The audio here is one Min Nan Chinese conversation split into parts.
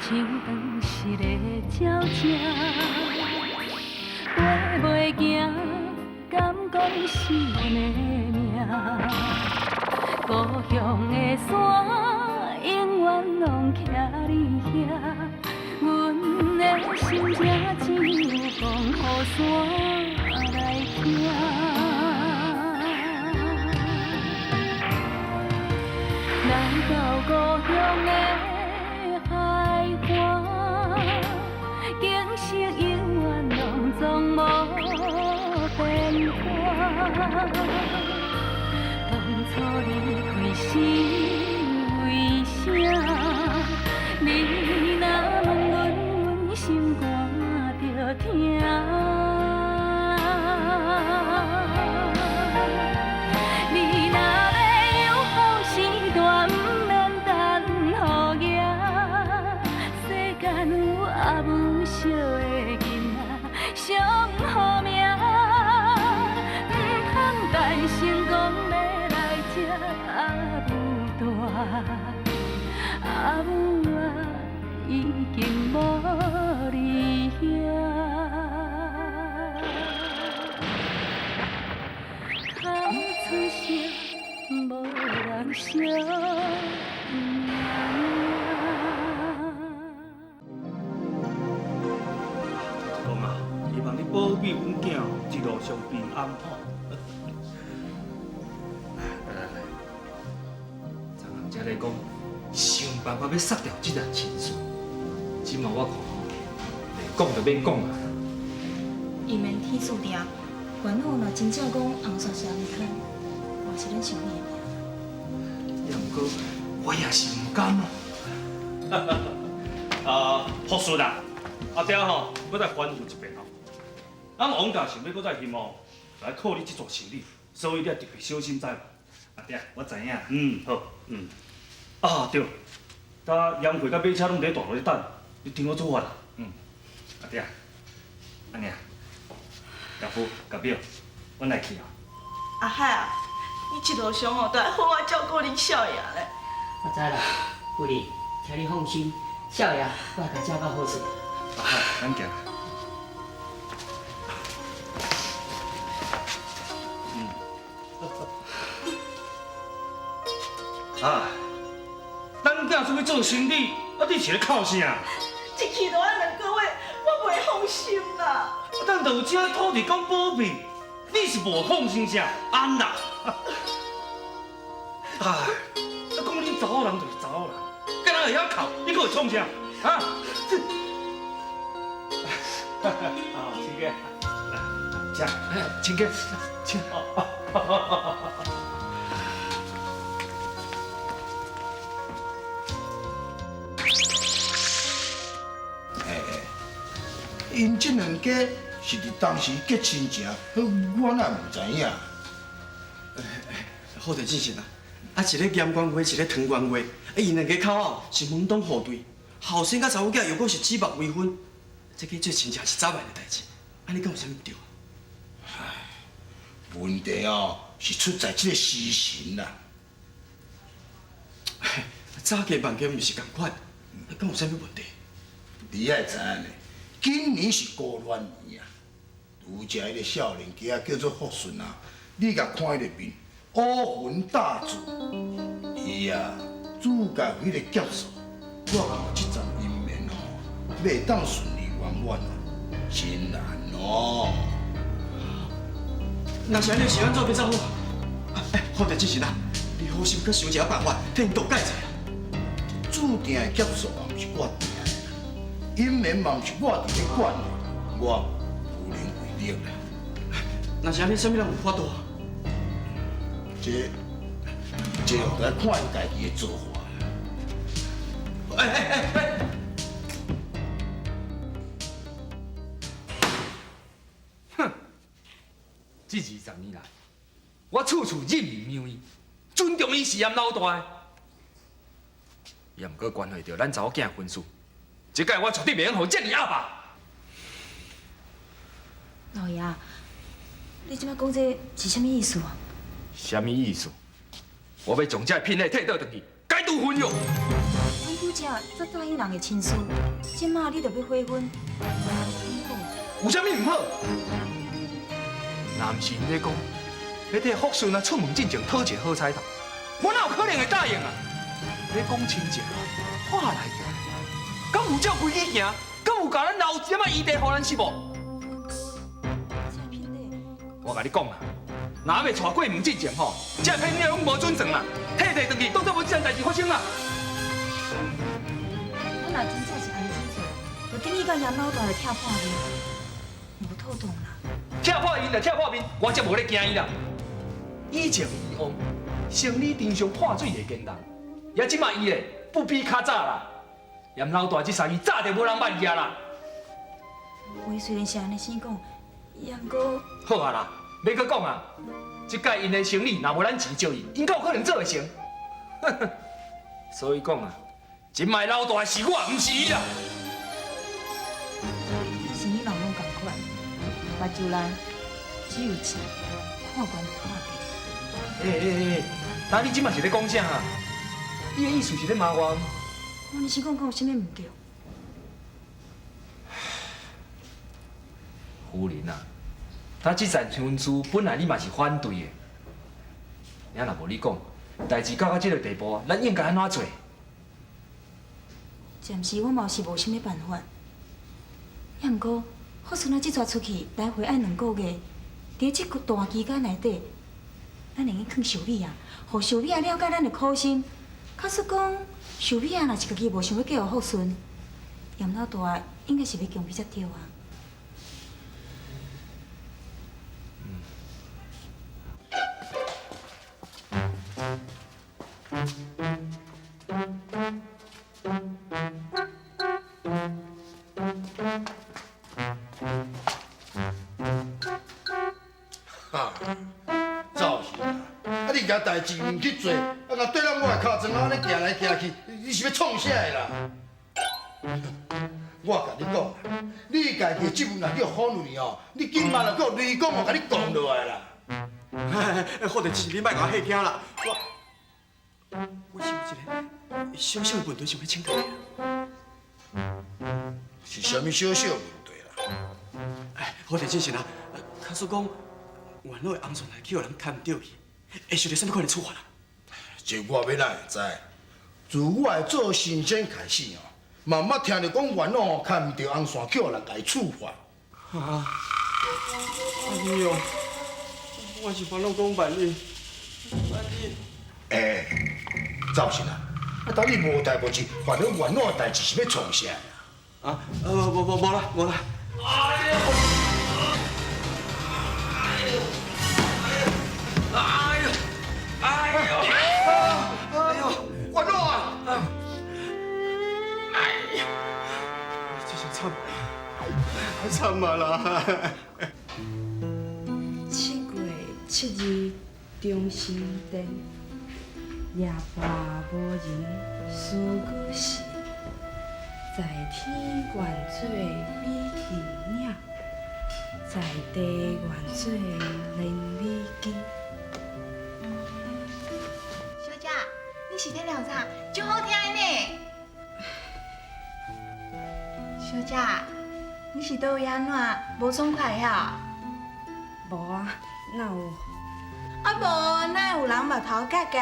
像斷失的鳥隻，飛袂行，敢講是阮的命。故鄉的山永遠攏徛佇遐，阮的心情只有講予山來聽。來到故鄉的海岸，景色永遠攏總無變化。當初離開是為啥？你若問阮，阮心肝就疼。你若欲有好时代，毋免等雨行。世間有阿母惜的囡仔上好命，毋通等成功欲來接阿母大，阿母啊已經無佇遐。哭出聲，無人惜命。講啊，希望你保庇阮囝一路上平安吼。來來來，昨昏才咧講，想辦法欲殺掉這段親事。這馬我看吼，講就免講啊。伊免天注定，元老若真正講紅煞是紅坑，嘛是咱想你的命。也毋過，我也是毋甘啊。啊，福順啊，阿爹吼，閣再吩咐一遍吼。咱王家想欲閣再興旺，就愛靠你這撮生理，所以你愛特別小心，知無？阿爹，我知影。嗯，好，嗯。啊對，搭煙會佮馬車攏佇大路咧等，你聽我做法啦。嗯，阿爹，按呢啊，岳父、岳表，阮來去啊。阿海啊，你一路上哦，都愛好好照顧恁少爺咧。我知啦，夫人，請你放心，少爺我會共照顧好勢。阿海，咱行。嗯。啊，咱囝出去做生理，啊，你是咧哭啥？一去就愛兩個月，我袂放心啦。啊，咱就有這土地公保庇，你是無放心啥？安啦。哎，啊，講恁查某人就是查某人，敢若會曉哭，你閣會創啥？啊？啊，親家，來，請，親家，請。哎，𪜶這兩家是佇當時結親情，我哪毋知影？好佇進行啊！啊，一個鹽官話，一個糖官話，啊，𪜶兩家口哦是門當戶對，後生佮查某囝又閣是指腹為婚，這個做親情是早晚的代誌，按呢敢有啥物毋對？唉，問題哦是出在這個時辰啦。早嫁晚嫁毋是仝款，敢有啥物問題？你愛知影呢，今年是孤戀年啊，拄才彼個少年家叫做福順啊，你共看彼個面，烏雲大紫，伊啊主教彼個劫數，我感覺這層姻緣吼，欲會當順利圓滿哦，真難哦。若是按呢，是按怎變才好？哎，好佇進行啊，你好心閣想一下辦法，替𪜶度解者。注定的劫數也毋是我定的啦，姻緣嘛毋是我佇咧管的，我無能為力啦。若是按呢，啥物人有法度？這哦，就愛看𪜶家己的造化。哎哎哎哎！哼，這20年來，我處處任意讓伊，尊重伊是嫌老大的。也毋過關係著咱查某囝的婚事，這擺我絕對袂用予這爾壓霸。老爺，你這擺講這是啥物意思啊？啥物意思？我欲將這个聘禮退倒轉去，解拄婚哟。咱拄才才答应人的亲事，这马你就欲悔婚？有啥物毋好？若毋是𪜶咧讲，欲替福顺啊出门进前讨一个好彩头，我哪有可能会答应啊？咧讲亲情，话来就来，敢有照规矩行？敢有共咱留一点仔余地予咱是无？我共你讲啦，若犹未娶过门进前吼，这个骗子拢无准绳啦，退退转去，当作无这件代志发生啦。咱若真正是按呢做，就等于共严老大来拆破面，无妥当啦。拆破面就拆破面，我才无咧惊伊啦。以前以往，生理场上破水会见人，也这马伊咧不比较早啦。严老大这生意早就无人捌伊啊啦。话虽然是按呢生讲，也毋过…… 好啊啦，免阁讲啊。这届𪜶的生理若无咱钱借伊，𪜶敢有可能做会成？所以讲啊，这摆老大是我，毋是伊啦。生意人拢仝款，目睭内只有钱，看悬就看低。欸欸欸，那你这马是咧讲啥啊？你的意思是咧骂我？我你是讲讲有啥物毋对？夫人啊，他这层婚事本来你嘛是反对的，尔若无你讲，代志到这个地步，咱应该按怎做？暂时我嘛是无啥物办法，也毋过福顺仔这逝出去来回爱两个月，伫这段期间内底，咱会用劝秀美啊，予秀美仔了解咱的苦心。假使讲秀美仔若是家己无想欲嫁予福顺，严老大应该是欲强逼才对啊。哈，赵氏啊，啊你共代志毋去做，啊若对咱我的尻川按呢行来行去，你是欲创啥的啦？我共你讲啦，你家己的职务若叫好女哦，你紧慢就叫雷公哦，共你讲落来啦。好代志，你莫共我吓惊啦。我是有一个小小的问题想欲请教你啦。是啥物小小问题啦？哎，好代志是啦，假使讲元老的红线来去予人牵毋著去，会受著啥物款的处罚啦？这我欲哪会知？自我会做神仙开始哦，嘛毋捌听著讲元老吼牵毋著红线，去予人共伊处罚。啊！按呢哦，我是烦恼讲万一，万一。欸，赵信啊，啊，当你无代无志，烦恼元老的代志是欲创啥啊？啊，无无无啦，无啦。哎呦！哎呦！哎呦！哎呦！元老啊！哎呀，这下惨，惨啊啦！ 7月7日中心殿，夜半无人思古时，在天愿做美丽影，在地愿做连理枝。小姐，你是咧聊啥？足好听的呢。小姐，你是佗位按怎无爽快啊？无啊，哪有？啊无，哪会有人目头角角，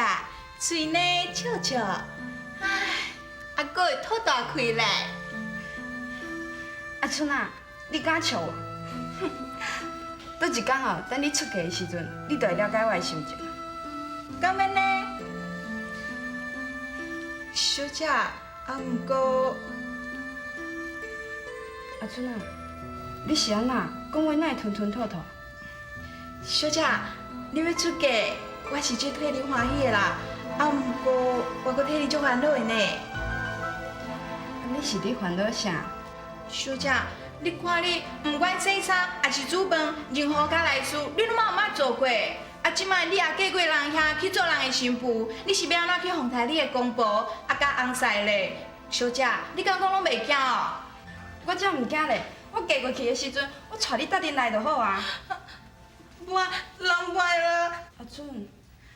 喙呢笑笑，唉，啊阁会吐大气咧。阿春啊，你敢笑我？倒一工哦，等你出嫁的时阵，你就会了解我的心情。敢按呢？小姐，啊毋过，阿春啊，你是按怎讲话哪会吞吞吐吐？小姐，你欲出嫁，我是足替你欢喜的啦。啊，毋过我阁替你足烦恼的呢。啊，你是咧烦恼啥？小姐，你看你，毋管洗衫，抑是煮饭，任何家内事，你拢嘛有捌做过。啊，这摆你也嫁过人遐去做人的新妇，你是欲按怎去奉待你的公婆，啊，佮翁婿咧？小姐，你敢讲拢袂惊哦？我才毋惊咧！我嫁过去的时阵，我带你搭阵来就好啊。我人歹啦。阿春，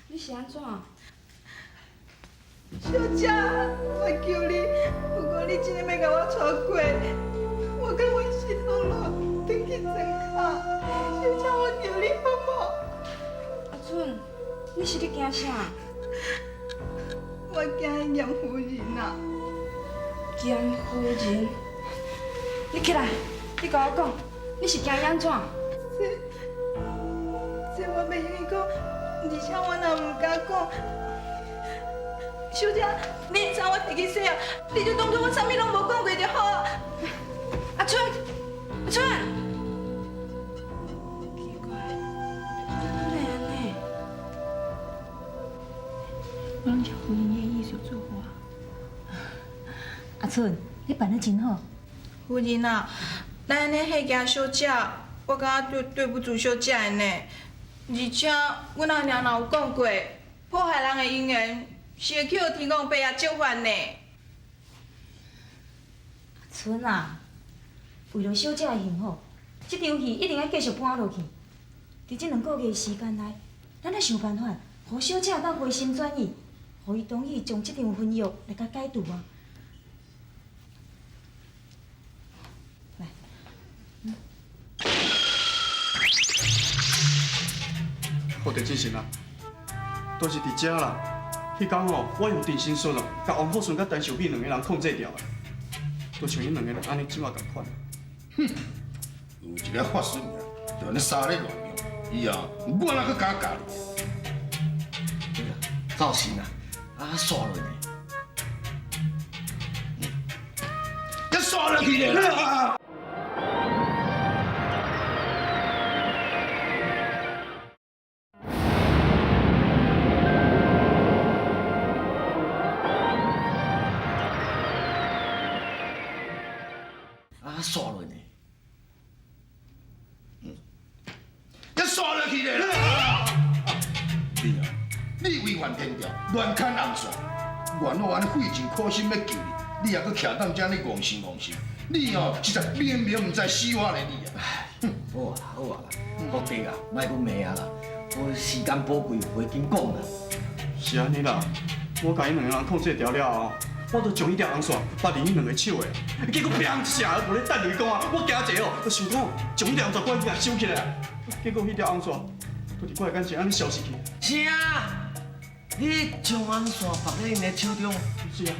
你是按怎？小姐，我求你，如果你真的欲共我娶过，我佮阮新郎郎转去庄跤。小姐，我求你好无？阿春，你是咧惊啥？我惊严夫人啊！严夫人，你起来，你共我讲，你是惊伊按怎？这我袂用讲，而且我也毋敢讲。小姐，你衫我提去洗啊，你就当作我啥物拢无讲过就好。阿春，阿春，奇怪，哪会按呢？我拢是夫人的意思做我。阿春，你办得真好。夫人啊，咱按呢吓惊小姐，我感觉对对不住小姐的呢。而且，阮阿娘若有讲过，破坏人的姻缘是会去予天公伯仔责罚呢。阿春啊，为了小姐的幸福，这场戏一定爱继续搬落去。伫这两个月的时间内，咱爱想办法，予小姐当回心转意，予伊同意将这场婚约来共解除啊。来，福地进行啊，都是伫遮啦。彼工吼，我用定心术咯，共王福顺佮陈秀美两个人控制牢的，就像𪜶两个人按呢这马仝款。哼，有一个法顺啊，就按呢沙咧乱用，以后我哪阁敢教你？造型啊，啊煞落呢？佮煞落去咧！啊煞落呢？佮煞落去咧！你啊，你违反天条，乱牵红线，原我按呢费尽苦心欲救你，你也阁徛当遮呢戆神戆神，你哦实在明明毋知死活咧你啊！好啊好啊，福弟啊，莫阁骂啊啦，我时间宝贵，话紧讲啦。是按呢啦，我共𪜶两个人控制牢了后，我就将彼条红线缚伫𪜶两个手的，结果砰一声，无咧等雷公啊，我惊一下哦，就想讲将彼条红线赶紧收起来，结果彼条红线就伫我的眼前按呢消失去。啥？你将红线缚咧𪜶的手中？是啊。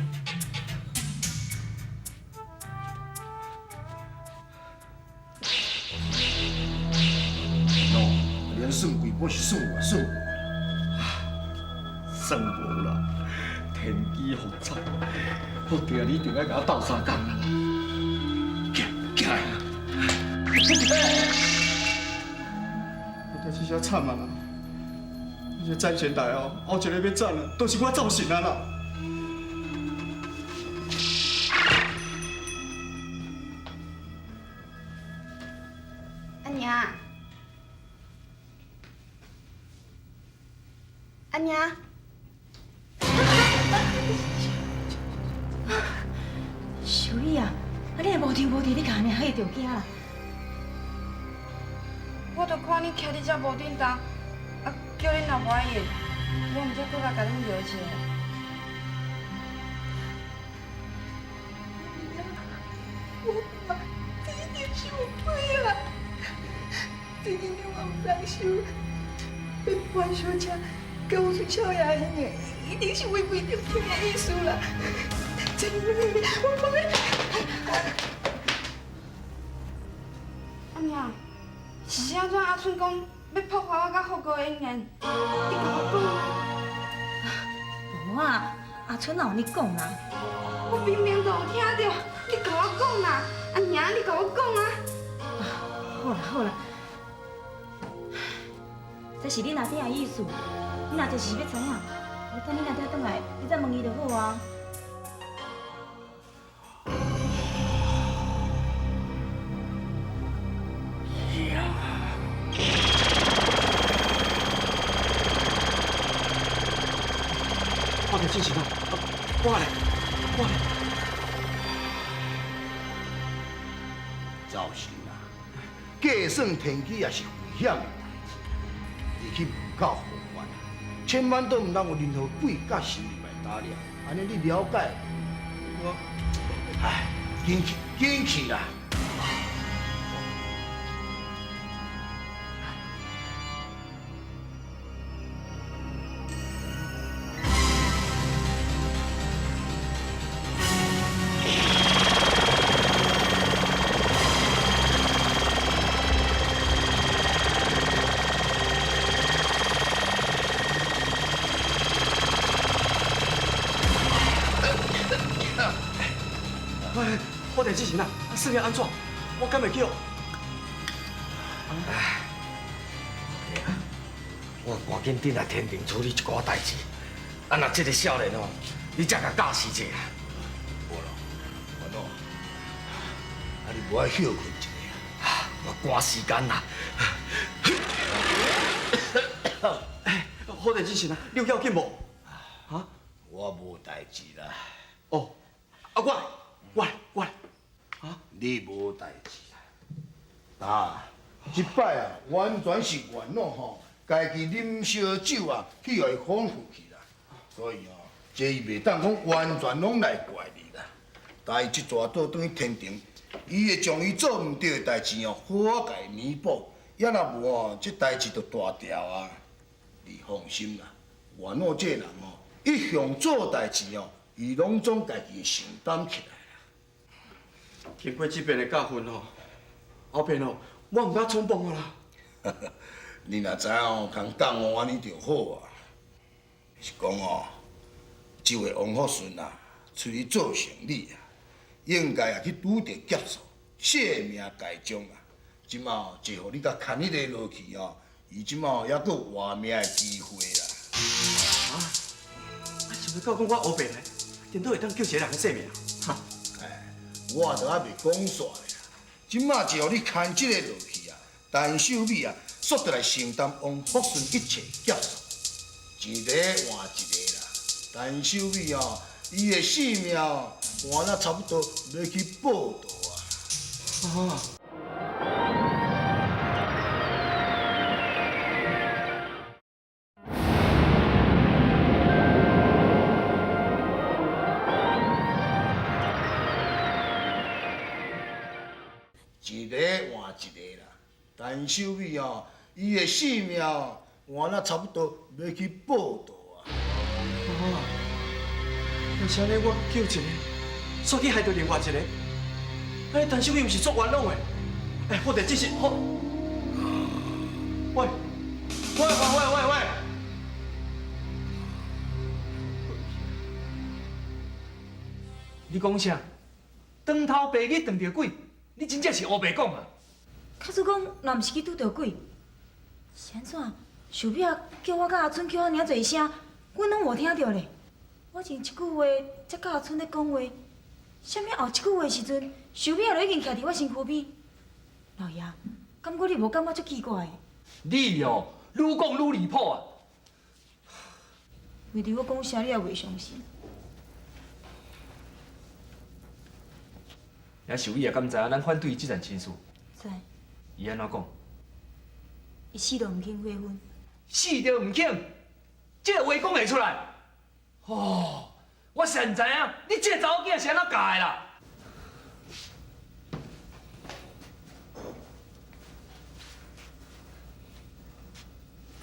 喏，连算几把是算有算无？算无啦，天机复杂，福弟啊，你一定爱共我斗相共啦。行，行来。我这下惨啊啦！这斩仙台哦，后一个欲斩啊，都是我造成啊啦。阿娘，阿娘，秀美啊，啊你无抽无提，你共按呢吓著惊啦？我就看你徛伫遮无振动，啊，叫恁老婆爱用，我毋才阁来共恁摇一下。我看这一定是有鬼啦！这一定我毋通收，欲关小姐佮有孙少爷的姻缘，一定是违背着天的意思啦！这我讲的。阿娘，是按怎阿春讲欲破坏我佮福哥的姻缘？你共我讲啊！无啊，阿春哪有按呢讲啦？我明明就有听著，你共我讲啦！阿娘，你共我讲啊！好啦好啦，这是恁阿爹的意思，你若就是欲知影，我等恁阿爹转来，你再问伊就好啊。我来进行啊！我来，我来。造成啊，计算天机也是危险的代志，你去门口防范，千万都毋通有任何鬼佮神入来打扰，啊！按呢你了解？我，唉，紧去，紧去啦！我地之前啊，算了按怎？我敢会叫？唉，我赶紧转来天庭处理一寡代志。啊，若这个少年哦，你才共教示一下。无啦，元老，啊你无爱歇睏一下啊？我赶时间啦。哎，好地之前啊，你有要紧无？啊？我无代志啦。哦，啊我，我我。啊！你无代志啦。啊，这摆啊，完全是元老吼，家己啉烧酒啊，去予伊放负去啦。所以哦，这伊袂当讲完全拢来怪你啦。但伊这逝倒转去天庭，伊会将伊做毋对的代志哦，好好共伊弥补。也若无哦，这代志就大条啊。你放心啦，元老这个人哦，一向做代志哦，伊拢总家己会承担起来。经过这遍的教训吼，后遍吼，我毋敢冲动啊啦。你若知影哦，共讲我按呢就好啊。是讲哦，这位王福顺啊，出去做生意啊，应该也去拄著劫数，性命该终啊。这马哦，就予你共牵彼个落去哦，伊这马犹阁有活命的机会啦。啊？啊，是欲到讲我乌白来，颠倒会当救一个人的性命？哈？我都犹未讲煞咧，这马就予你牵这个落去啊，陈秀美啊，煞得来承担王福顺一切劫数，一个换一个啦。陈秀美哦，伊的性命换啊差不多欲去报道啊。啊。一个换一个啦，陈秀美哦，伊的性命换啊差不多欲去报道啊。哦，若是按呢，我救一个，煞去害著另外一个，按呢陈秀美毋是足冤枉的？哎，我得这是好。喂，喂喂喂喂喂！你讲啥？当头白日撞著鬼？你真正是乌白讲啊！假使讲，若毋是去拄著鬼，是按怎？秀美仔叫我佮阿春叫遐尔济声，阮拢无听著咧。我前一句话才佮阿春咧讲话，啥物后一句话的时阵，秀美仔就已经徛伫我身躯边。老爷，感觉你无感觉足奇怪的？你哦，愈讲愈离谱啊！为着我讲啥，你也袂相信。遐秀美也敢知影咱反对这层亲事？知。伊按怎讲？伊死都毋肯悔婚。死都毋肯，这个话讲会出来？哦，我实毋知影，你这个查某囝是按怎教的啦？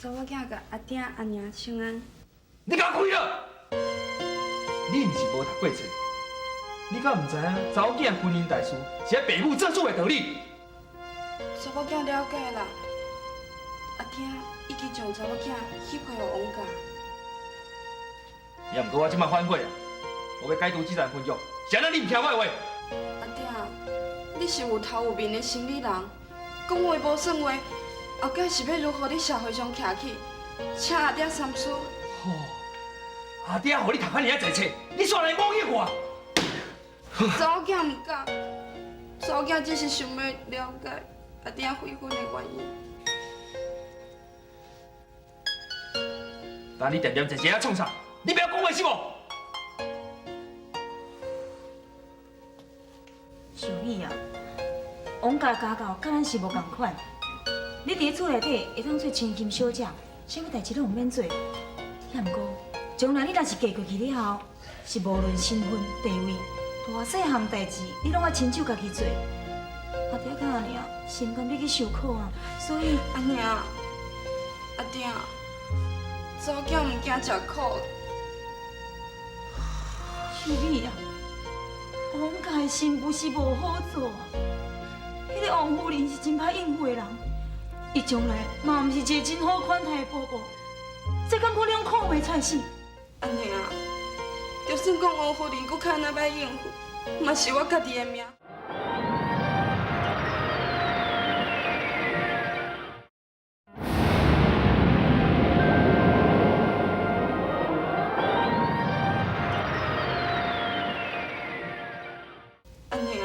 查某囝共阿爹阿娘请安。你共我开了！你毋是无读过册？你敢毋知影查某囝婚姻大事是爱爸母做主的道理？查某囝了解啦，阿爹已经将查某囝许配予王家。也毋过我这马反悔啊，我欲解除这层婚约，是按怎你毋听我的话？阿爹，你是有头有面的生理人，讲话无算话，后盖是欲如何伫社会上徛起？请阿爹三思。吼，阿爹予你读遐尔仔济册，你煞来侮辱我！查某囝毋敢，查某囝只是想欲了解阿爹悔婚的原因。但你恬恬坐坐遐创啥？你不要讲话是无？秀美啊，王家家教佮咱是无仝款。你伫厝内底会当做千金小姐，啥物代志拢毋免做。也毋过，将来你若是嫁过去了后，是無論身份地位，大細項代誌，你攏愛親手家己做。阿爹佮阿娘心甘你去受苦啊，所以阿娘，阿爹，查某囝毋驚食苦。秀美啊，王家的新婦是無好做啊。彼个王夫人是真歹應付的人，伊將來嘛毋是一个真好款待的婆婆，這敢可能看袂出死。阿娘，就算講王夫人閣較那歹應付，嘛是我家己的命。阿娘，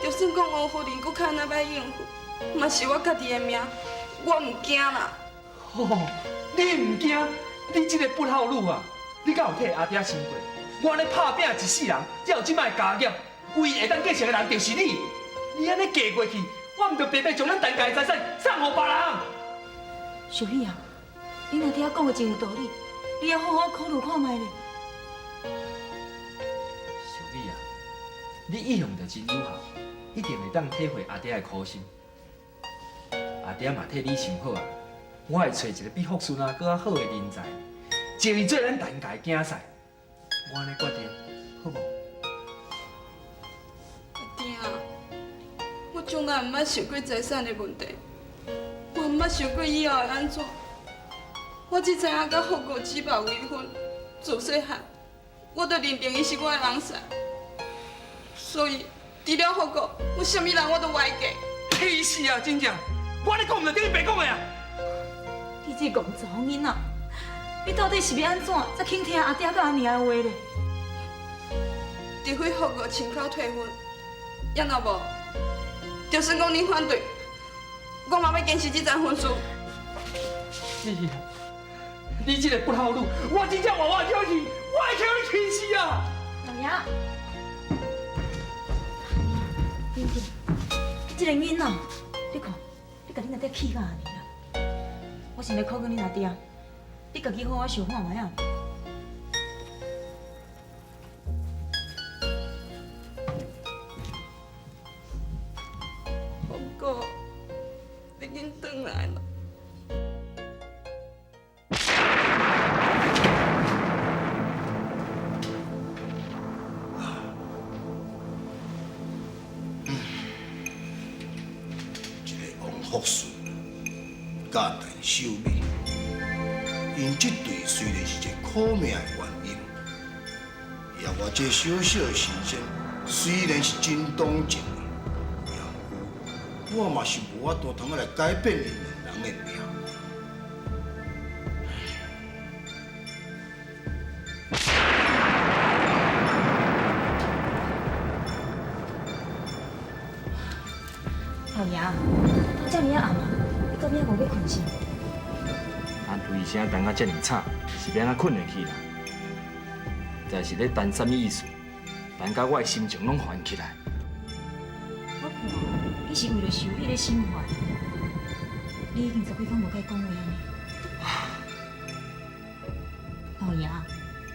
就算講王夫人閣較那歹應付，嘛是我家己的命，我毋驚啦。吼，你毋驚？你這個不孝女啊！你敢有替阿爹想過？我按呢拍拚一世人，才有這擺家業，唯一會當繼承的人就是你。你按呢嫁過去，我毋就白白將咱陳家的財產送予別人？秀美啊，恁阿爹講的真有道理，你要好好考慮看覓咧。秀美啊，你一向就真女孝，一定會當體會阿爹的苦心。阿爹嘛替你想好啊，我會揣一個比福順啊閣較好的人才，招伊做咱陳家的囝婿。我按呢決定，好無？阿爹，我從來毋捌想過財產的問題，我毋捌想過以後會按怎。我只知影佮福國姊爸為婚，自細漢我就認定伊是我的人婿，所以除了福國，我啥物人我都袂嫁。氣死啊！真正，我按呢講毋就等於白講的啊！你這个戇查某囡仔，你到底是欲按怎才肯聽阿爹佮阿娘的話咧？除非福國親口退婚，也若無，就算講恁反對，我嘛欲堅持這層婚事。你，你這個不孝女，我真正活活叫去，我會叫你氣死啊！老爺，你這個囡仔，你看，你共恁阿爹氣甲按呢啦。我先來考慮恁阿爹，你家己好好想看覓啊。福哥，你緊轉來啦！這個王福順佮陳秀美，𪜶這對雖然是一個苦命的原因，也我這小小的神仙雖然是真動情，也毋過我嘛是無法度通來改變𪜶兩人的命。老爺，都遮爾仔暗啊，你到底猶無欲睏是？咱為啥等到遮爾早，是欲按怎睏會去啦？毋知是咧等啥物意思，等甲我的心情攏煩起來。我看你是為著秀美咧心煩，你已經十幾工無共伊講話啊呢。老爺，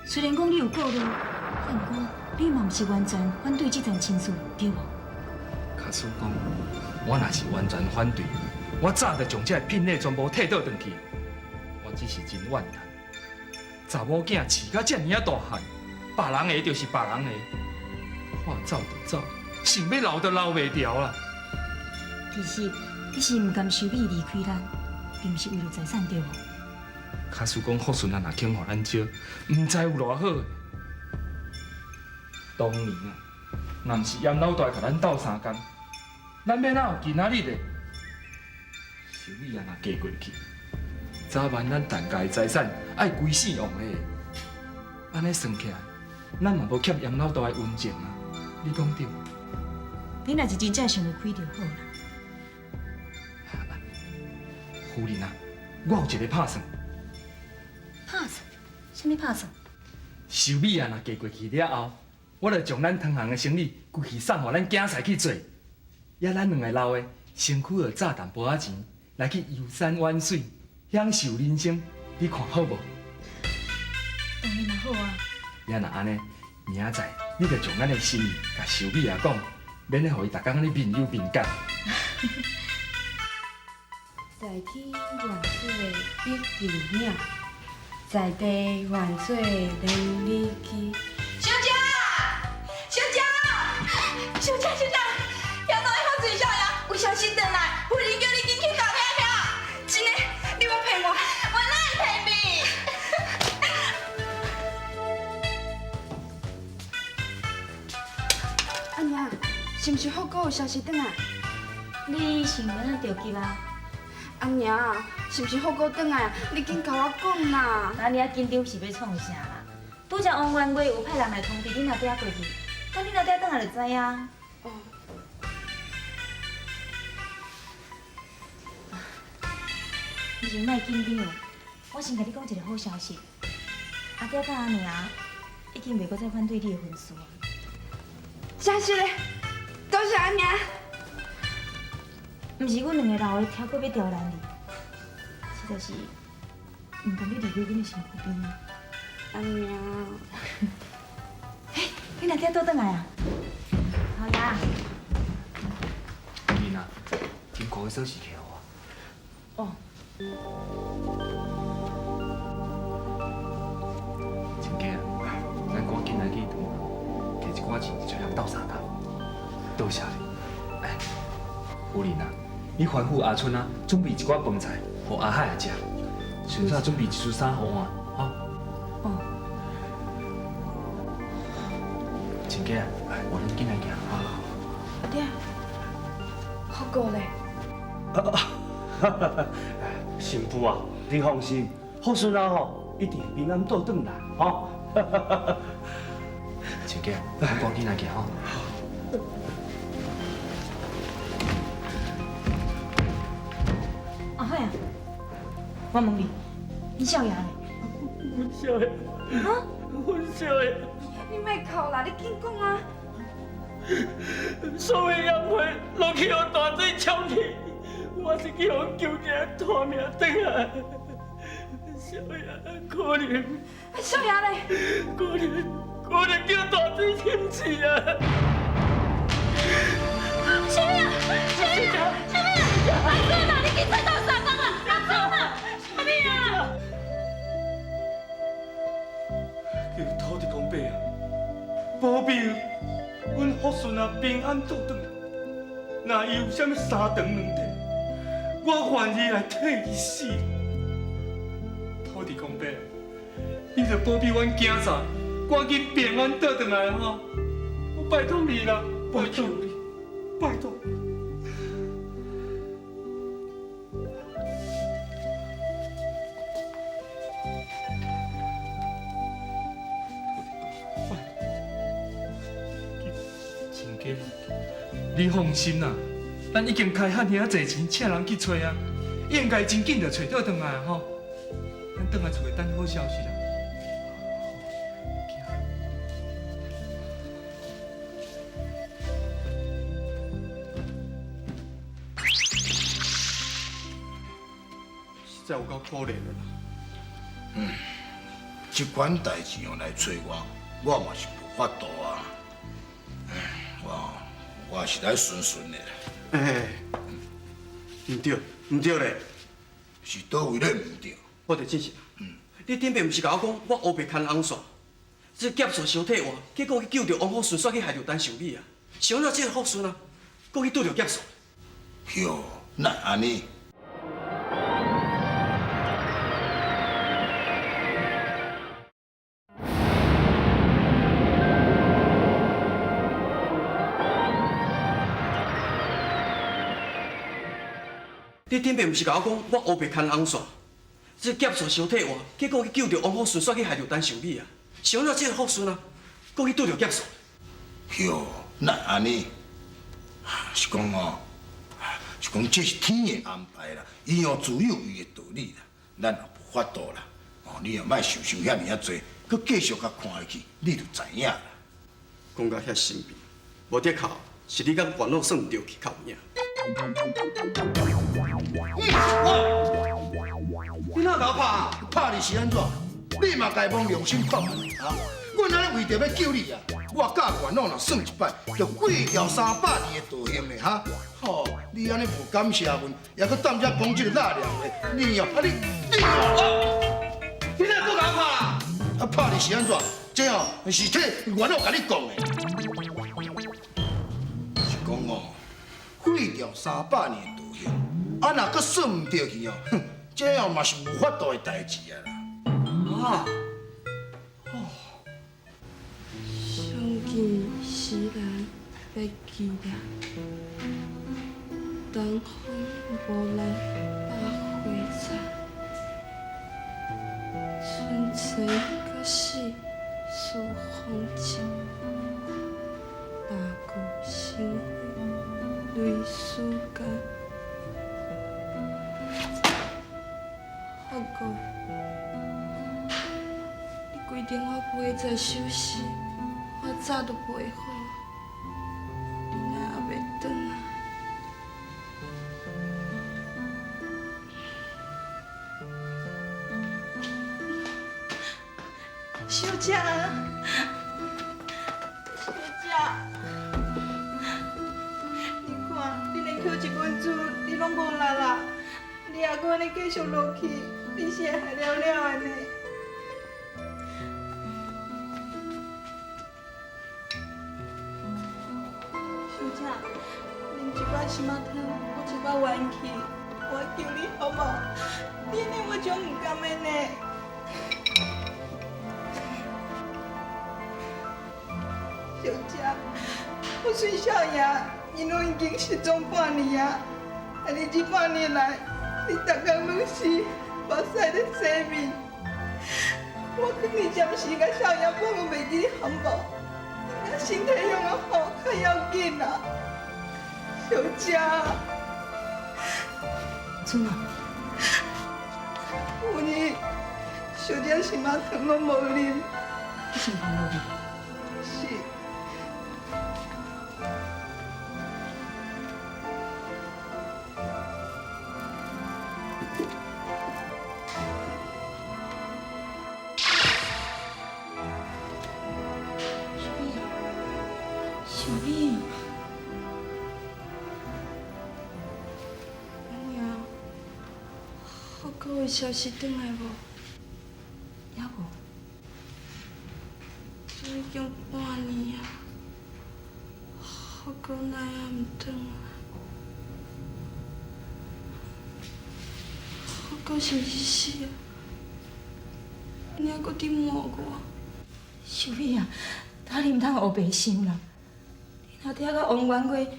雖然講你有顧慮，但毋過你嘛毋是完全反對這層親事，對無？假使講，我若是完全反對，我早就將這个聘禮全部退倒轉去。我只是真怨嘆，查某囝飼到遮爾仔大漢，別人的就是別人的，話走就走，想欲留就留袂牢啦。其實你是毋甘秀美離開咱，並毋是為著財產對無？假使講福順啊，若肯予咱招，毋知有偌好。當年啊，若毋是嚴老大共咱鬥相共，咱欲哪有今仔日的？秀美啊，若嫁過去，早晚咱陳家的財產愛歸姓王的，按呢算起來，咱嘛無欠嚴老大的恩情啊！你講對無？你若是真正想會開就好啦。夫人啊，我有一个拍算。拍算？啥物拍算？秀美啊，若嫁過去了後，我就將咱唐行的生意規氣送予咱囝婿去做，也咱兩个老的，身軀就賺淡薄仔錢，來去遊山玩水，享受人生，你看好無？當然嘛好啊，也若按呢，明仔载你就將咱的心意共秀美仔講，免咧予伊逐工按呢面憂面感。在天願做比丘鳥，在地願做連理枝。小姐，小姐，小姐，小姐，遐内福水少爺有消息轉來，夫人叫你緊去到遐遐。真的，你無騙我，我哪會騙你？阿娘，是毋是福哥有消息轉來？你想欲按怎著急啊？阿娘，是毋是福哥轉來？你緊共我講啦！啊，你遐緊張是欲創啥啦？拄才王元月有派人來通知恁阿爹過去，等恁阿爹轉來就知啊。哦。你先莫緊張，我先共你講一個好消息。阿爹佮阿娘已經袂閣再反對你的婚事啊。真實的，多謝阿娘。毋是阮兩個老的聽閣欲刁難你，實在是毋甘你離開阮的身軀邊。阿娘，欸，你阿爹倒轉來啊？好呀。囡仔，金庫的鎖匙摕予我。哦。親家啊，咱趕緊來去糖行，摕一寡錢揣人鬥相共。多謝你。哎，夫人啊，你吩咐阿春啊，準備一寡飯菜，予阿海食，順紲準備一束衫予我，吼。哦。親家，我恁緊來行，吼。阿爹，福哥咧？新婦啊，你放心，福順啊吼，一定平安倒轉來，吼。親家，咱趕緊來行，吼。阿海啊，我問你，你少爺咧？阮少爺，啊？阮少爺，你莫哭啦，你緊講啊！所有宴會攏去予大水沖去，我是去予救起來拖命轉來。少爺可憐，少爺咧？可憐，可憐叫大水浸死啊！啥物啊？啥物啊？啥物啊？阿孫啊，你去找斗相共啊！阿孫啊，啥物啊？叫土地公伯啊，保庇阮福順啊平安倒轉來。若伊有啥物三長兩短，我願意來替伊死。土地公伯，你著保庇阮囝仔，趕緊平安倒轉來吼！我拜託你啦，拜託你，拜託。親家，你放心啦，咱已經開遐爾濟錢，請人去揣啊，應該真緊就揣倒轉來吼。咱轉來厝內等好消息啦。實在有夠可憐的啦。嗯，這款代誌哦來揣我，我嘛是無法度啊。我是來順順的啦。欸，毋對，毋對咧，是佗位咧毋對？我著真是，你頂擺毋是共我講，我烏白牽紅線，這劫數相替換，結果去救著王福順，煞去害著陳秀美啊！是按怎這個福順啊，閣去拄著劫數？喲，哪會按呢？你頂擺毋是共我講，我烏白牽紅線，這劫數相替換，結果去救著王福順，煞去害著陳秀美啊！是按怎這個福順啊，閣去拄著劫數？喲，哪會按呢？是講哦，是講這是天的安排啦，伊哦自有伊的道理啦，咱也無法度啦。哦，你也莫想想遐爾仔濟，閣繼續共看下去，你就知影啦。講甲遐神秘，無的確是你佮元老算著去較有影。你哪共我拍？拍你是按怎？你嘛该摸良心讲啊！阮按呢为著欲救你啊，我佮元老若算一摆，就废掉300年的道行咧哈！吼，你按呢无感谢阮，犹阁踮遮讲这个垃凉话，你哦，啊你你哦，你哪阁共我拍啦？啊拍你是按怎？这哦是替元老共你讲的，是讲哦，废掉300年的道行，啊若阁算毋著去哦，哼，这哦嘛是无法度的代志啊啦。啊！相见时难别记掠，东风无力百花残。春吹到死丝风静，蜡炬成灰泪始干。福哥，你规定我陪这首诗，我早就背好，你哪犹袂转来？小姐，小姐，你看，你连扣一本书，你拢无力啦，你犹阁按呢继续落去，你是会害了了的呢。小姐，啉一寡心仔汤，补一寡元气，我求你好无？你按呢我足毋甘的呢。小姐，福顺少爷，𪜶拢已经失踪半年啊！啊，你这半年来，你逐工拢是目屎咧洗面。我劝你暂时共少爷放袂记好无？你若身体用啊好，较要紧啊！小姐，春啊，夫人，小姐心仔汤拢无啉。你心汤无啉？是。小美，阿娘，福哥有消息转来无？犹无。都已经半年啊，福哥哪会犹毋转来？福哥是毋是死啊？你犹阁伫瞒我？秀美啊，你毋通乌白想啦。你阿爹佮王元月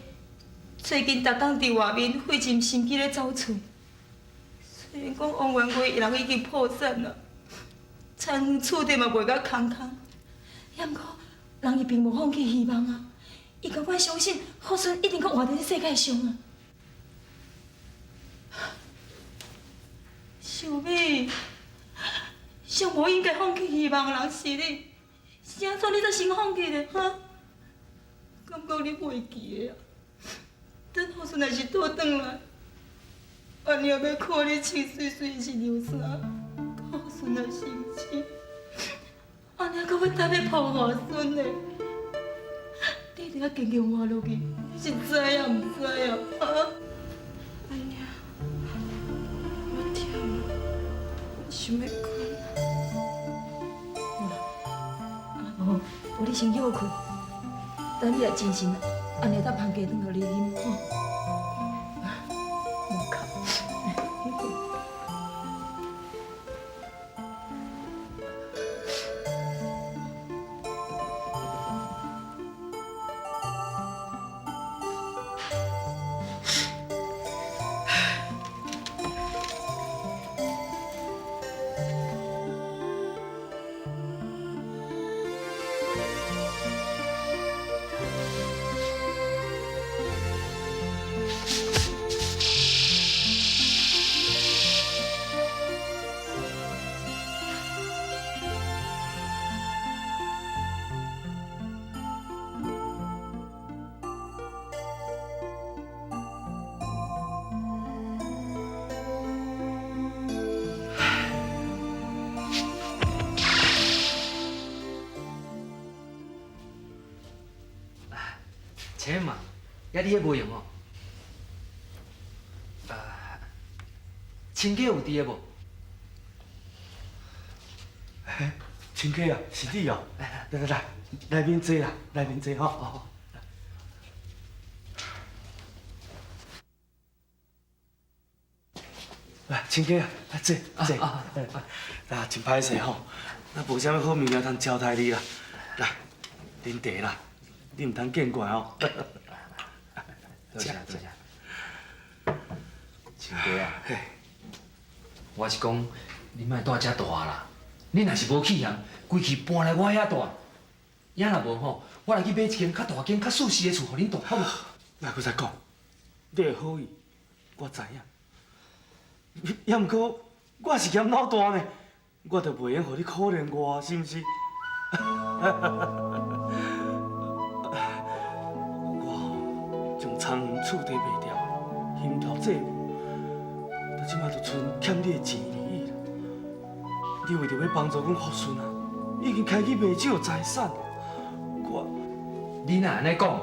最近逐工伫外面费尽心机咧走揣，虽然讲王元月伊人已经破产啦，田园厝地嘛卖甲空空，也毋过人伊并无放弃希望啊！伊甘愿相信福顺一定阁活伫这世界上啊！秀美，上无应该放弃希望的人是你，是按怎你才先放弃咧？哈？感觉你袂记得啊？等福顺若是倒转来，阿娘欲看你穿媠媠的新娘衫，佮福顺仔成亲，阿娘阁欲等欲抱外孙呢。你一定要坚强活落去，你是知抑毋知啊？哈？阿娘，我忝啊，想欲睏。好啦，啊无，无你先歇睏。等你来精神，阿娘才捧鸡汤予你啉吼。无哭，来，去睏。且嘛，抑你彼无用哦。亲家有伫个无？亲家啊，是你哦！来来来，内面坐啦，内面坐吼。来，亲家啊，来坐坐。啊，真歹势吼，咱无啥物好物件通招待你啦。来，啉茶啦，你毋通见怪哦。多谢多谢。亲家啊，我是讲，你莫蹛遮大啦。你若是无去嫌，规气搬来我遐蹛。也若无吼，我来去买一间较大间、较舒适的厝，予恁蹛，好无？莫阁再讲，你的好意我知影。也毋过我是嫌老大呢，我就袂用予你可怜我，是毋是？我将田园厝地卖掉，还掉债务，到这摆就賰欠你的钱而已啦。你为著欲帮助阮福顺啊，已经开始卖少财产。我，你哪按呢讲？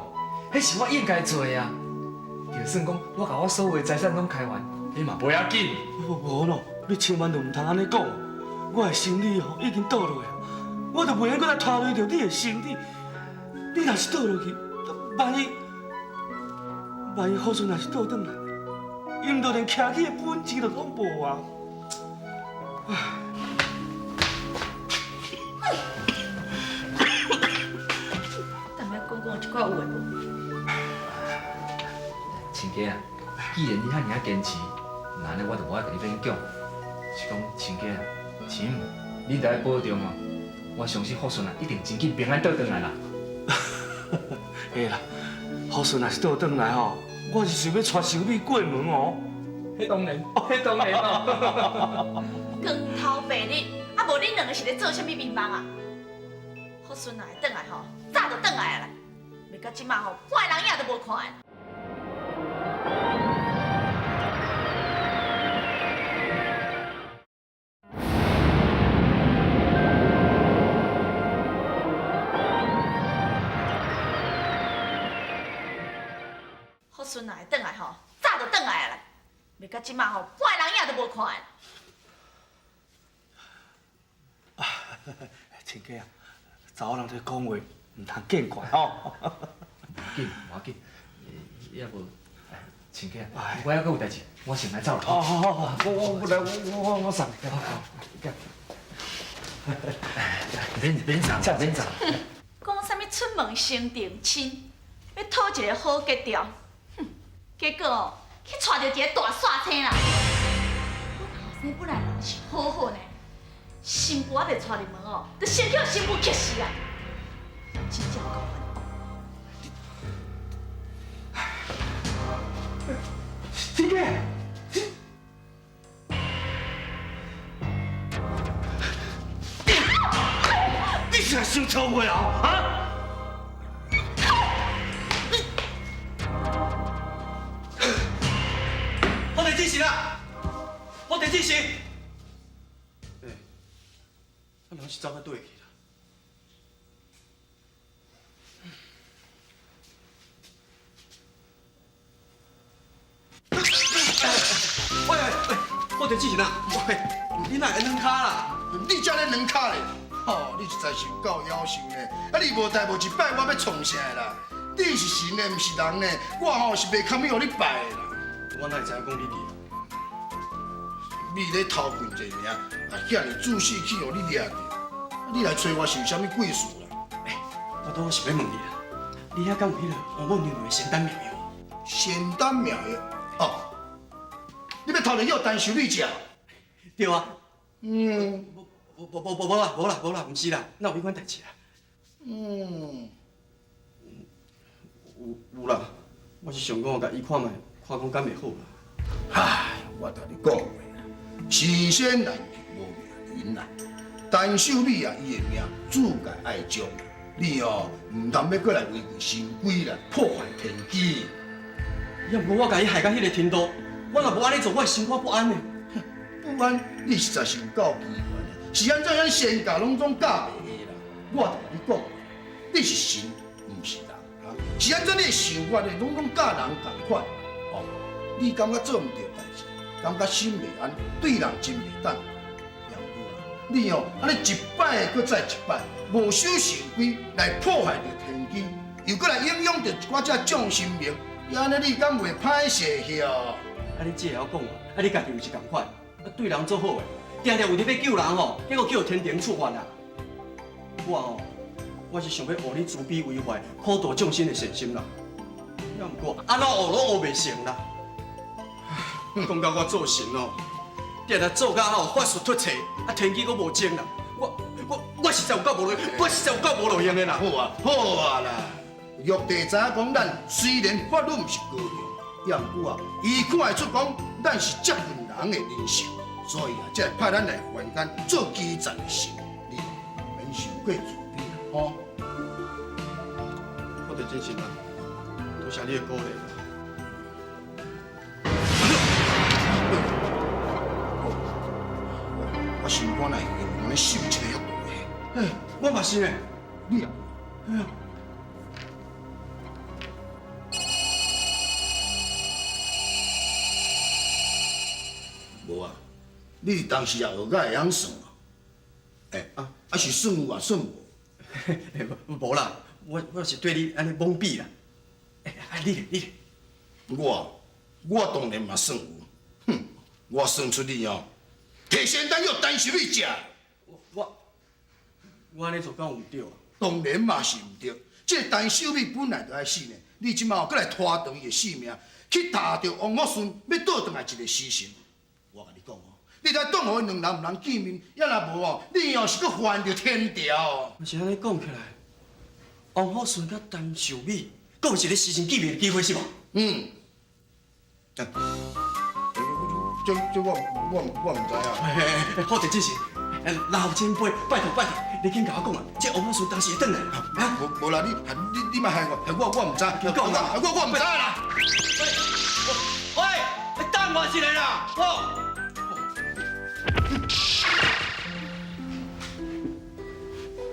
彼是我应该做的啊。就算讲我共我所有的财产拢开还，彼嘛无要紧。无无咯，你千万就毋通按呢讲。我的生理吼已经倒落去，我就袂用阁来拖累著你的身体。你若是倒落去，万一福顺若是倒转来，𪜶就连徛起的本钱都拢无啊！唉。踮遐讲讲这寡有的无？亲家啊，既然你遐尔仔坚持，那按呢我就无爱共你勉强。是讲亲家啊，钱你著爱保重哦。我相信福顺啊，一定真紧平安倒转来啦。会啦，福顺若是倒转来吼，我是想欲带秀美过门哦。彼当然，彼当然哦。光头白日，啊无恁两个是咧做啥物美梦啊？福顺若会转来吼，早就转来啊啦，袂到这马吼，半个人影都无看。福顺若会转来吼，早就转来啊啦，袂到这马吼，半个人影都无看。亲家啊，查某人这讲话毋通见怪吼。无要紧，无要紧，也无，亲家，我还阁有代志，我先来走啦。好好好，我来，我送你。好好，免免送，免送。讲啥物出门先定亲，欲讨一个好格调，哼，结果哦，去娶著一个大煞星啦。阮后生本来人是好好呢，新妇还袂娶入门哦，就先予新妇克死啊！真正够烦。亲家，你是来伤超过啊？啊？我地址是啦，我地址是。欸，啊人是走到佗去啦？喂喂喂，我地址是哪？喂，你哪会软跤啦？你才咧软跤咧！吼，你实在是有够夭寿呢！啊，你无代无志拜，我欲创啥啦？你是神呢，毋是人呢？我吼是袂堪欲予你拜的啦。我哪会知影讲你伫？你咧偷睏者尔，啊，遐尔仔细去予你掠著，你来揣我是有啥物贵事啦？欸，我拄好想欲问你啦，你遐敢有彼个王母娘娘的仙丹妙药？仙丹妙药？哦，你欲偷来予陈秀美食？对啊。嗯。无无无无啦，无啦无啦，毋是啦，哪有彼款代志啦？嗯。有啦，我是想讲，共伊看觅，看讲敢会好啦。唉，我共你讲话啦，神仙难求无命人啦。陈秀美啊，伊的命注定爱将，你哦，毋通欲阁来违背神规啦，破坏天机。也毋过我共伊害到彼个程度，我若无按呢做，我会心肝不安的。不安，你实在是有够奇怪的，是按怎样仙教拢总教袂下啦？我共你讲，你是神，毋是人，是按怎你的想法呢，拢佮人仝款。哦，你感觉做毋著代志，感觉心袂安，对人真袂当。也毋过啊，你哦，按呢一摆阁再一摆，无守成规来破坏著天机，又阁来影响著一寡这众神明，你按呢你敢袂歹势去哦？啊，你这会晓讲啊？啊，你家己有是仝款，啊，对人足好的，定定为著欲救人吼，结果叫天庭处罚啦。我吼，我是想欲学你慈悲为怀、普度众生的善心啦。也毋过按怎学拢学袂成啦。讲到我做神哦，定定做到吼法术脱册，啊天机阁无精啦。我实在有够无路用，我实在有够无路用的啦。好啊，好啊啦。玉帝知影讲咱虽然法律毋是高强，也毋过啊，伊看会出讲咱是接近人的灵性，所以啊，才会派咱来凡间做基层的神。你免伤过自卑啦，吼。我真心啊，多谢你的鼓励。我心肝内有安呢心一个遐大个。欸，我嘛是呢。你啊？哎呀。无啊，你当时也学甲会晓算哦。欸，啊是算有啊，算无？无啦，我是对你按呢懵比啦。欸，啊你咧，你咧？我当然嘛算有。哼，我算出你哦，提仙丹予陈秀美食。我按呢做敢有毋对啊？当然嘛是毋对。这个陈秀美本来就爱死呢，你这马阁来拖长伊的性命，去踏著王福顺欲倒转来一个时辰。我共你讲哦，你著挡予𪜶两人毋通见面，抑若无哦，你哦是阁犯著天条哦。若是按呢讲起来，王福顺佮陈秀美，阁有一个时辰见面的机会是无？嗯。这我毋知影。好，郑神，老前辈，拜托拜托，你紧共我讲啊，这王福顺当时会转来啊？无啦，你莫害我，害我我毋知。你讲啦，我毋知啦。喂，你等我一下啦，哦。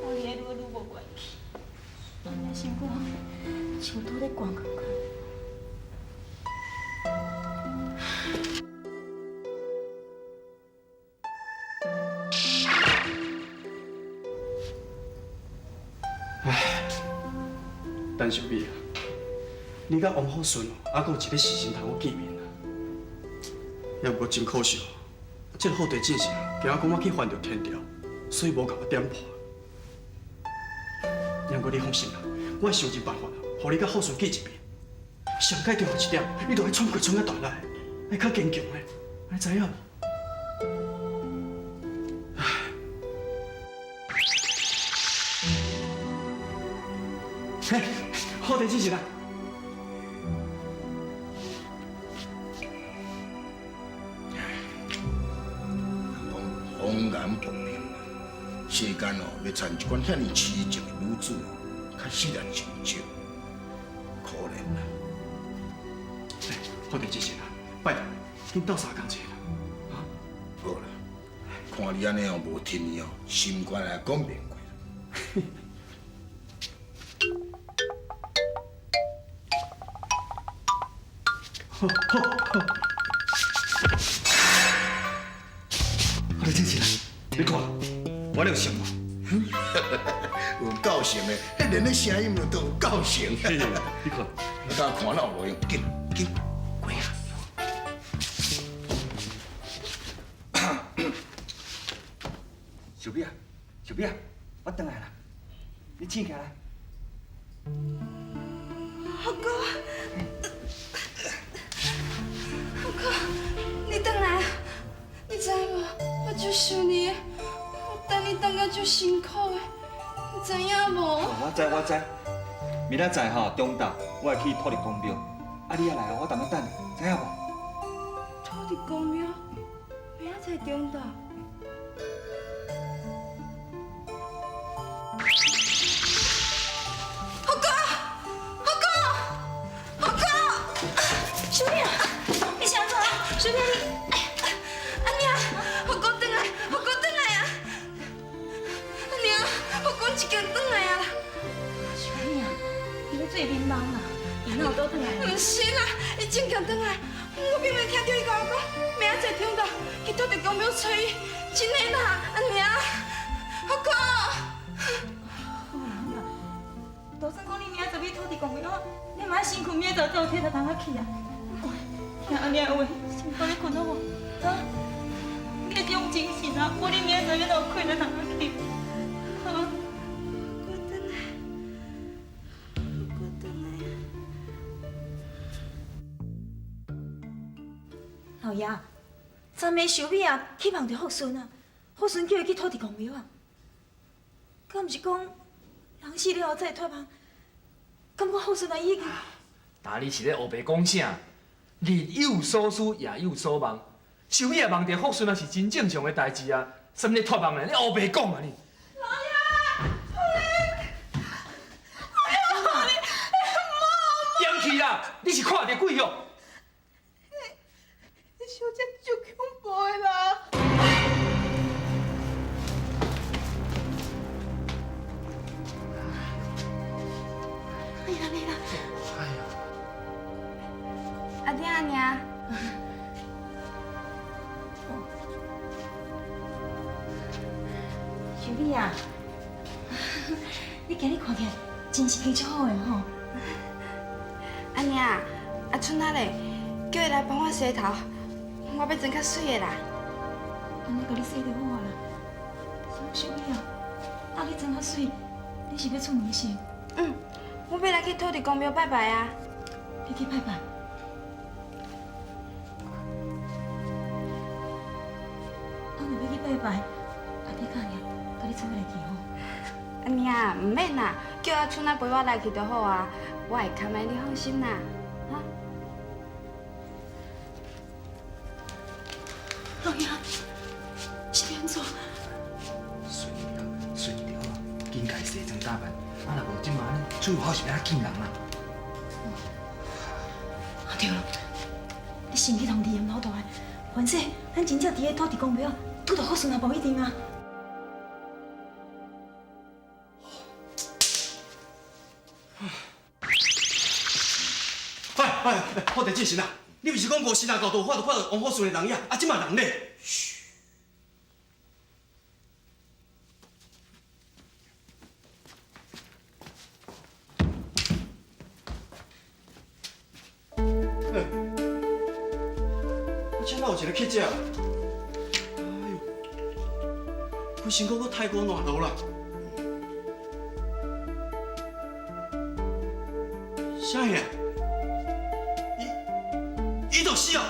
我伫咧愈来愈无关去，心肝像拄咧悬仝款。唉，陈秀美啊，你佮王福顺哦，犹阁有一个时辰通好见面啊。也毋过真可惜，这个好地进神惊讲我去犯著天条，所以无共我点破。也毋过你放心啦，我会想尽办法，予你佮福顺见一面。上盖重要一点，你著爱喘气喘较大力，爱较坚强的，你知影无？嘿，好地进神啊！人讲风言薄命，世间哦，欲娶一款遐尔痴情的女子哦，确实也真少，可怜啦。好地进神啊，拜托，紧斗相共一下啦。好啦，看你按呢哦，无天意哦，心肝内讲袂过。好，好，好。我来进神啊，你看，我有像无？有够像的，彼连咧声音都有够像。你看，我敢看哪有路用？紧紧过啊！秀美啊，秀美啊，我转来啦，你醒起来。福哥，福哥，你转来，你知无？我足想你的，我等你等到足辛苦的，你知影无？我知我知，明仔载吼中昼我会去土地公庙，啊你也来哦，我踮咧等你，知影无？土地公庙，明仔载中昼。福哥，福哥，福哥，秀美，你是按怎？秀美你，阿娘，福哥转来，福哥转来啊！阿娘，福哥一经转来啊！秀美啊，你咧做眠梦啦，伊哪有倒转来？毋是啦，伊真强转来，我明明听著伊共我讲，明仔载中昼去土地公庙揣伊，真的啦，阿娘，福哥。好啦好啦，就算讲你明仔载欲土地公庙，你嘛爱先睏，明仔载才有体力通仔去啊。听阿娘话，先互你睏好无？哈？你爱这种精神啊，无你明仔载欲哪有气力通仔去？哈？我转来，我转来。老爷，昨暝秀美啊去梦著福顺啊，福顺叫伊去土地公庙啊。敢毋是讲人死了后才会托梦？敢讲福顺啊已经…… 今你是咧乌白讲啥？日有所思，夜有所梦。秀美啊梦著福顺啊是真正常的代志啊，啥物咧托梦咧？你乌白讲啊你！老爷，夫人，老爷，点去啦！你是看著鬼哦？小姐足恐怖的啦！哎呀，来啦！哎呀，阿弟阿娘，秀美啊，你今日看起来真是经足好的吼。阿娘，阿春仔咧，叫伊来帮我洗头，我欲妆较媠的啦。按呢共你洗就好啊啦。秀美啊，啊你妆较媠，你是欲出门是？嗯，我欲来去土地公庙拜拜啊。你去拜拜。啊，若欲去拜拜，阿弟教你，共你做伙来去吼。阿娘，毋免啦，叫阿春仔陪我来去就好啊，我会堪的，你放心啦，哈。老爷，是欲按怎？顺着顺著啊，紧共伊西装打扮，啊若无这马呢，出口是欲按怎见人啊？啊对了，你先去通知严老大的，反正咱真正伫个土地公庙拄著福顺也无一定啊。哎哎，土地主神啊，你毋是讲五时若到，就看著王福顺的人影，啊，这马人咧？嘘。欸，我这哪有一个乞者？哎呦，规身躯阁太过烂落啦！啥呀？伊就死哦！